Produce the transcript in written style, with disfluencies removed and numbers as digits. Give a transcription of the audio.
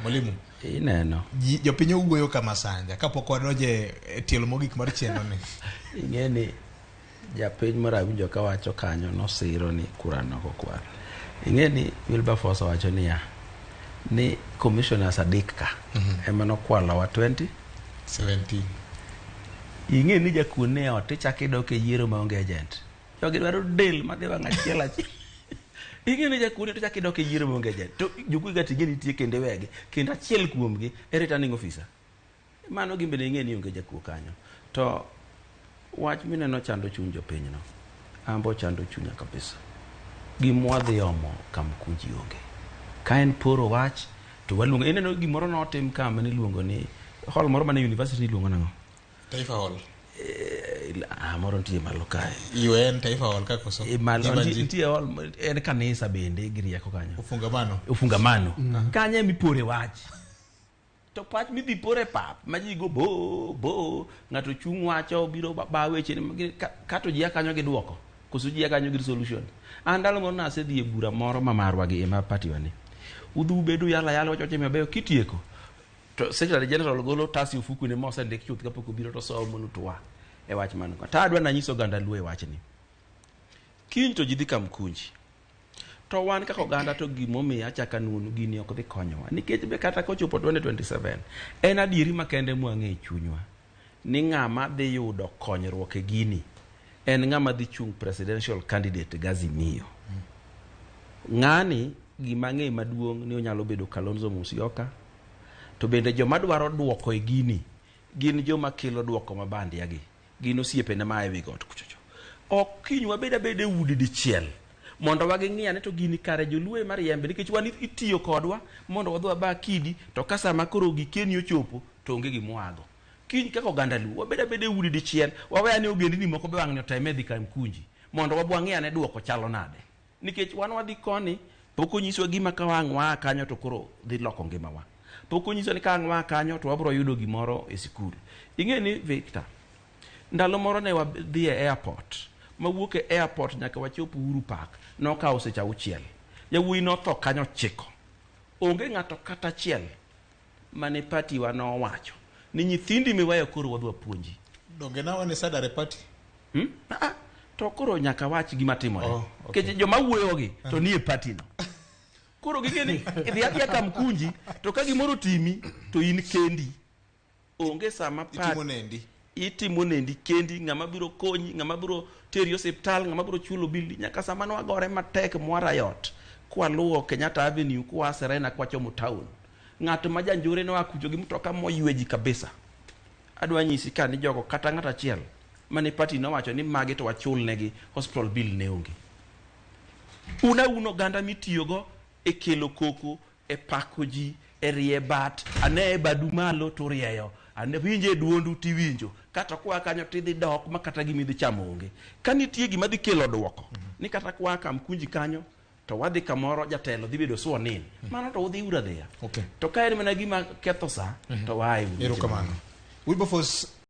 Mwalimu, Ineno. Jopiny owuoyo kama sanja kapok wadonje e tielo mogik mar chenro ni. Ing'e ni japiny moro awinjo kawacho kanyo nosiro ni kura no okwal. Ing'e ni Wilberforce owacho niya ni commissioners adek ka ema nokwalowa 20 17. Ing'e ni jakuo ne ot ichako idok e yiero maonge agent. Jogi dwaro del madhi wang' achiel achiel. Ing'e ni jakuo ne to ichako idok e yiero maonge agent. To jokuo ga ting'e nitie kendo iwegi. Kendo achiel kuomgi e returning officer. Mano gin bende ing'e ni onge jakuo kanyo. To wach mineno chando chuny jopinyno. Ambo chando chunya kabisa. Gimwadhi omo Kamkunji onge. Ka en poro wach to waluongo ineno gimoro notim ka mane iluongo ni hall moro mane university iluongo nang'o? Taifa Hall. Moro nitie malo kae. UN Taifa Hall kakoso. Malo nitie hall en kanisa bende gi rieko kanyo. Ufungamano. Ufungamano. Kanyo ema ipore wach. To pach midhi pore pap ma ji go bo bo ng'ato chung' wacho biro ba weche kato ji a kanyo gi duoko koso ji a kanyo gi resolution. An ndalo moro nasedhi e bura moro ma marwa gi ema party wa ni. Udhi ubedo yala yala wacho wacho mabeyo kitieko. To Secretary General golo tasi ofuku ne mosendik chuth kapok obiro to somo nutwa e wach mano. To adwa nanyiso oganda Luo e wachni. Kiny to ji dhi Kamkunji. To wan kaka oganda to gimomiyo achako anuonu gini ok dhi konyowa. Nikech be kata kochopo 2027, en adieri makende mwang'e e chunywa ni ng'ama dhi yudo konyruok e gini en ng'ama dhi chung' presidential candidate Gazimio. Ng'ani gima ang'e maduong' ni onyalo bedo Kalonzo Musyoka, to bende joma dwaro duoko e gini gin joma kelo duoko ma bandia gi. Gin osiepene ma e wi got kuchocho. Ok kiny wabed abeda e udi dichiel mondo waging'i ane to gini kare joluo ema riembe nikech wan itiyo kodwa mondo wadhi waba kidi to ka sama koro gikeni ochopo to onge gimwago. Kiny kaka oganda Luo wabed abeda e udi dichiel wawe ane ogendini moko be wang'ni oteme dhi Kamkunji mondo wabwang'i ane duoko chalo nade. Nikech wan wadhi koni pok onyiswa gima ka wang' waa kanyo to koro dhi loko ngimawa. Pok onyiswa ni ka ang' waa kanyo to wabiro yudo gimoro e sikul. Ing'e ni Victor, ndalo moro ne wadhi e airport, mawuok e airport nyaka wachop Uhuru Park nokawo seche 6. Yawuoyi notho kanyo 9. Onge ng'ato kata achiel mane party wa nowacho ni nyithindi miweyo koro wadhi wapuonji. Donge nawa ni sadare party? To koro nyaka wach gima timore. Oh, okay. Nikech joma wuoyogi to nie party no. Koro ging'e ni idhi adhiya Kamkunji to ka gimoro otimi to in kendi. Onge sama Itimo nendi. Itimo nendi kendi, ng'ama biro konyi, ng'ama biro teri osiptal, ng'ama biro chulo bili. Nyaka sama nwagore matek mwa riot kwaluwo Kenyatta Avenue, kwa Serena, kwachomo town. Ng'at ma janjore noa kucho gi mtoka moywe ji kabisa. Adwa nyisi ka ni jogo kata ng'at achiel mane party nowacho ni magi to wachul negi hospital bill ne onge. Un aun oganda mitiyogo e kelo koko, e pako ji, e rie bat, ane e badu malo to urieyo, ane winje e duondu tiwinjo, kata kwa kanyo tidhi dok ma kata gima idhi chamo onge. Ka nitie gima dhi kelo duoko, ni kata kwa Kamkunji kanyo, to wadhi kamoro jatelo dhi bedo sworn in. Mano to udhi uru adhiya. Okay. To ka en mana gima ketho sa, to wae uru. Erokamano. Wilberforce.